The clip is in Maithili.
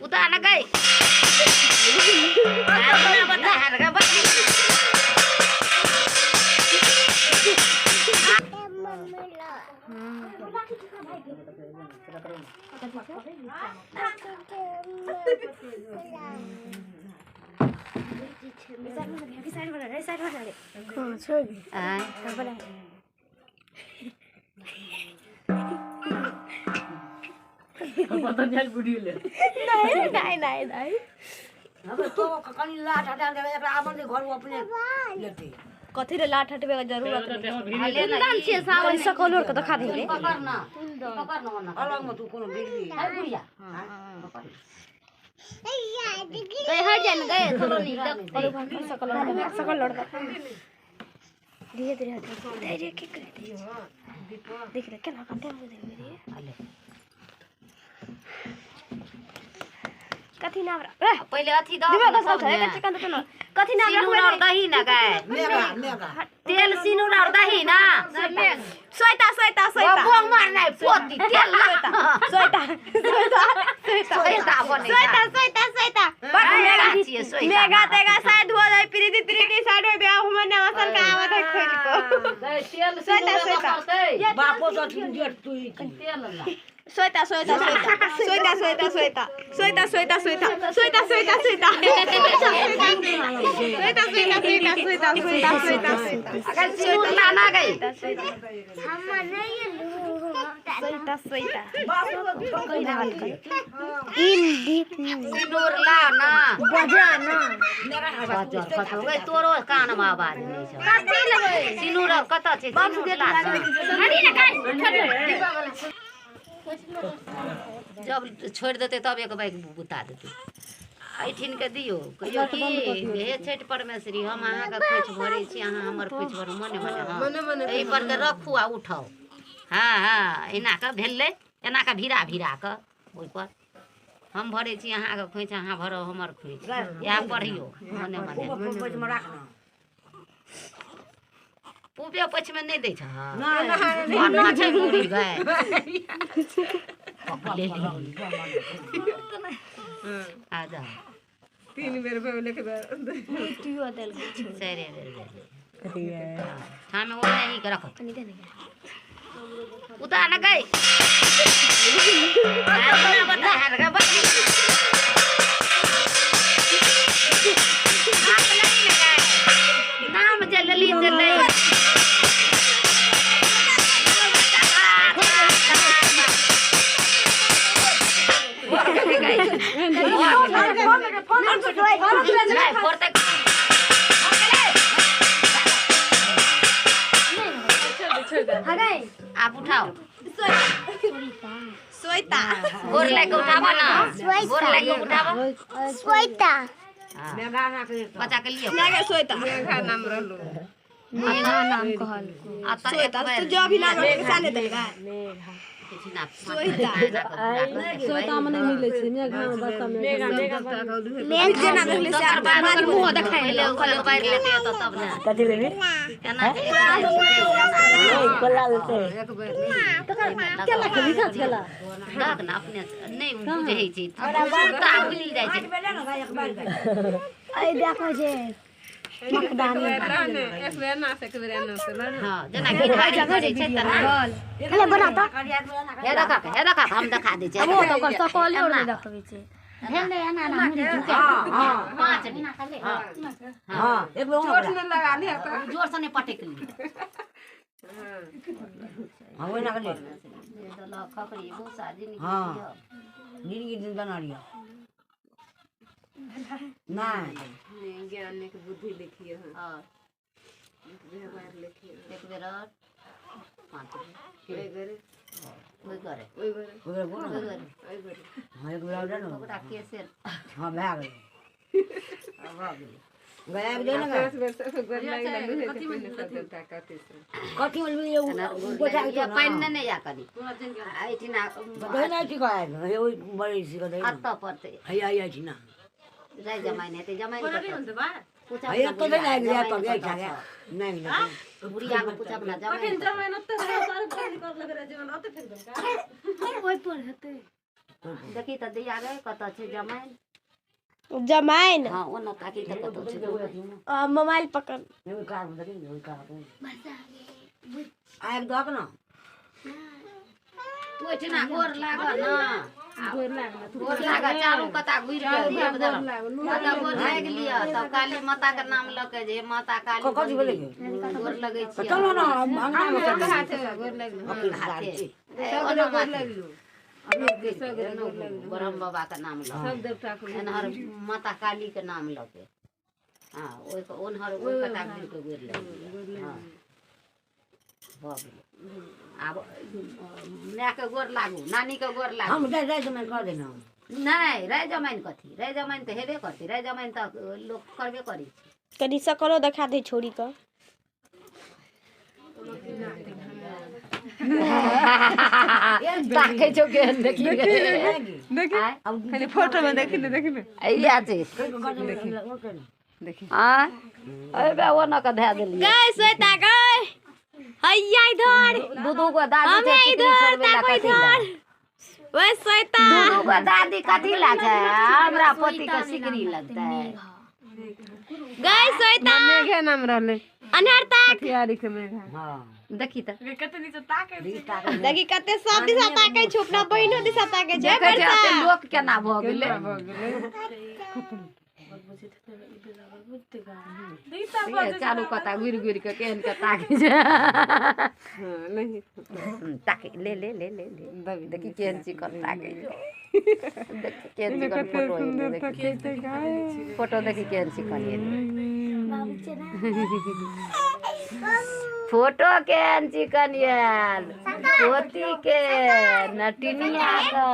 उतार न गई बता हार गा बस। आँय। नहीं नहीं नहीं। तो कनी लाठ हटा देबै एकरा, आबन दे घर, ओ अपने लेतै। कथी रे, लाठ हटबे के जरूरत नहीं। आ ले ना ई। कनी सकल और के देखा दे रे। पकड़ ना, पकड़ ना ओना। अलग में तू कोनो बिगड़ी। है गुड़िया, पकड़। गए, हट जा ना गए, थोड़ा नहीं देख। और भाई, सकल और के, सकल और के धीरे धीरे हट, धीरे के कर दे। देख रे, केना काटे हो दे रे। आ ले। कथी नाम रे? पहिले अथी दऽ दिमाग तब घसल छै ने। चिकन तो कथी नाम सिनूर रखबै? और दही ना गाय। Mega mega. तेल, सिनूर और दही ना। सोइता सोइता सोइता। बोंग मार नहीं पोती तेल ला। सोइता सोइता सोइता। सोइता बने। सोइता सोइता सोइता। मेगा छियै सोइता। मेगा तेगा शायद हो जाए प्रीति त्रिकी साइड में ब्याह हमर नाम असल का आवत है खोल को। तेल। सोइता सोइता। बापो से जेठ तू ही छी। तेल ला। सोइता सोइता सोइता सोइता सोइता सोइता सोइता सोइता सोइता सोइता सोइता सोइता सोइता सोइता सोइता सोइता सोइता सोइता सोइता। अगर सिनूर ला ना गई। सोइता सोइता। सिनूर ला ना। बजर खतम गई, तोरो कान में आवाज नहीं छौ। सिनूर और कतऽ छै? सिनूर ला ना। जब छोड़ि देतै तब एक बैग बुता देतै। एहिठिन के दियौ, कहियौ कि हे छठि परमेश्वरी, हम अहाँके खोइछ भरै छी, अहाँ हमर खोइछ भरू। मने मने, हँ, एहि पर के रखू आ उठाउ। हँ हँ, एना कऽ भेलै, एना कऽ भिरा भिरा कऽ ओहिपर हम भरै छी अहाँके खोइछ, अहाँ भरब हमर खोइछ। इएह पढ़ियौ मने मने। पूबे में राख ना। पूबे पछमे नहि दै छह? नहीं। कोना छै मुड़ी गाय ले ली। आ जा। 3 बेर भेल, एक बेर। चारिए बेर भेलै। ठामे ओ नहीं के रखो, उतार न गई बता हार गा बस। नाम लगी न गाय, नाम जे लेली से ले। नहीं फोड़ते। आप उठाओ। सोइता। गोर लाके उठाबो ना, गोर लाके उठाबो। सोइता। हाँ, मेगा ना के। बच्चा के लिए। लागे सोइता। मेघा नाम रहलो। मेघा नाम कहल सोइता तो जो भी नाम रखे साने देलगा। किछु ना। सोइता। सोता में नहीं मिलै छै, मेघा में बस मेघा। मेघ जे नाम रखले से तकर बाद बाद मुंह देखाइ। पहिले ओकर बारि लेते तऽ तब ने। कथी लेबी? केना कोला लेते? केला खेली केला देख ना, अपने नहि बुझै छै, सुरता भूलि जाइ छै। ऐ देखो जे एक बेर ना से, एक बेर एना से। हँ, जेना घिढारी करै छै तेना। ले बना तो। हे देखा, हे देखा, हम देखा दै छियै। ओ तो ओकर सकल और नहीं देखबै छै। भेलै एना एना मुड़ी झुका 5 बेर। हँ। हां, एक बेर। चोट न लगा लिया तो। जोर से नहि पटकली। हां, ओना के ले। खकड़ी भूसा जिनगी। हाँ। जिंदगी दिन बना लिया नहीं। ज्ञान के बुद्धि लिखिए। हाँ। व्यवहार लिखिए। एक बेर और 5 बेर। ओहि घरे। ओहि घरे। ओहि घरे। ओकरा बोल। ओहि घरे। ओहि घरे। हां, एक बेर और ना। ओकरा केसे। हां, भए गेलै। भऽ गेलै। गया के ना। 5 बेर से गोर लागि लगै छै पहिने सब देवता कथी से। कथी में बैठा के? पानि ने नहि या कनि एहिठिना। दही नहीं ठीक है, हे ओइ बड़ी सी दही। कतऽ पड़तै? हैया हैया छी ना। राइ जमाइन हेतै, जमाइन कतऽ? हैया तो नहीं गया तो गया खा गया नहीं नहीं। बुढ़ियाके पूछब ना जमाइन। जमाइन ओते सारे पानी कर लगे रहे, जमाइन ओते फेंक देलका। ओइ पर हेतै। देखी त दिया गए कत छै जमाइन जमाइन। हां ओना ताकी त कत छै आ मोबाइल पकड़ आब दक ना तू एठना गोर लागल ना गोर लागल चारू कता घुरि के माता गोर लागि लिअ तब काली माता के नाम ल के जे माता काली कथी भेलै गोर लगै छी। चलो ना अंगना में गोर लागि ब्रह्म बाबा के नाम ल सब देवता के एनहर माता काली के नाम ल के हां ओइ ओनहर ओइ कता घुरि के गोर लागि लिअ। हां भऽ गेलै। आब मायके गोर लागू नानी के गोर लागू। हम जाय जमाइन कर देना। नहीं राय जमाइन कथी राय जमाइन तऽ हेबे करतै राय जमाइन तऽ लोक करबे करै छै। कनी सकलो देखा दे छोड़ी के। ताकै छौ केहन देखी देखी खाली फोटो में देखी ने देखी ने इएह छै देखी आँय अरे ओना के धए देलियै गए श्वेता गए हैया इधर दू दू गो दादी छै हमे चिकनी इधर छोड़बै ला ताको कथी ला इधर ओए श्वेता दू दू गो दादी कथी ला छै हमरा पोती के सिकरी लगतै। गए श्वेता मेघे नाम रहले अन्हार ताक हथियारी के मेघा। हां देखी त देखी कते सब दिशा ताकै छै अपना बहिनो दिशा ताकै छै। देखै छै एते लोक केना भऽ गेलै। चारू कता घुरि घुरि के केहन के ताकै छै। हां नहीं ताकै ले ले ले ले ले देखी केहन चिकन ताकै छौ। देखी केहन चिकन फोटो एलै देखी फोटो देखी केहन चिकन एलै फोटो केहन चिकन आयल पोती के नटिनिया के।